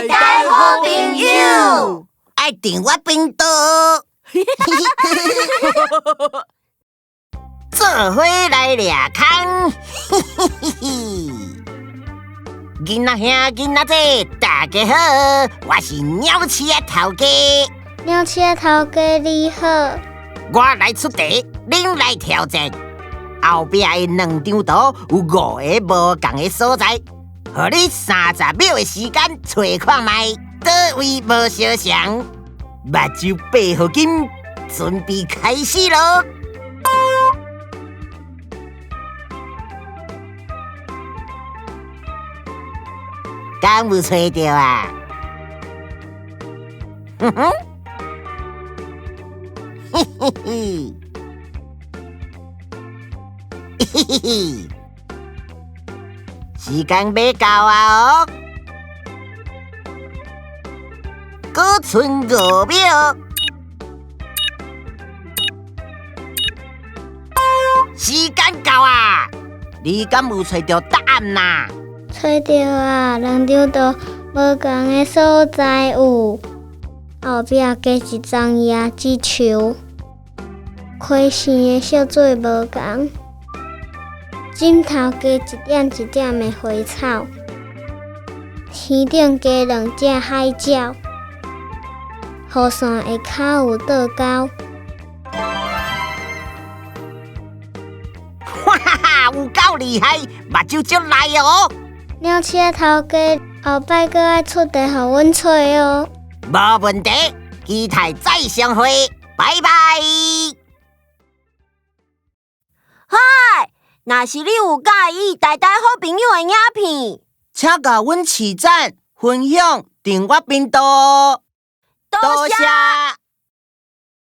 台台好朋友，愛訂我頻道，做伙來掠空，囡仔兄囡仔姐，大家好，我是鳥鼠仔頭家。鳥鼠仔頭家你好，我來出題，恁來挑戰。後壁的兩張圖有五個無仝的所在，予你30秒的時間揣看覓，佗位無相像。目睭閉予緊，準備開始囉！敢有揣著啊？哼哼，嘿嘿嘿，嘿嘿嘿，時間欲到啊哦，閣賰5秒，時間到啊！你敢有揣著答案啊？揣著啊，兩張圖無仝的所在有，後壁加一叢椰子樹，開生的色水無仝，枕頭加一點一點的花草，天頂加兩隻海鳥，雨傘下跤有倒鈎。哈哈哈，有夠厲害，目睭足利哦！鳥鼠仔頭家後擺閣愛出題予阮揣哦。無問題，期待再相會，拜拜。嗨，若是你有佮意台台好朋友的影片，請共阮揤讚、分享、訂閱頻道哦。多謝。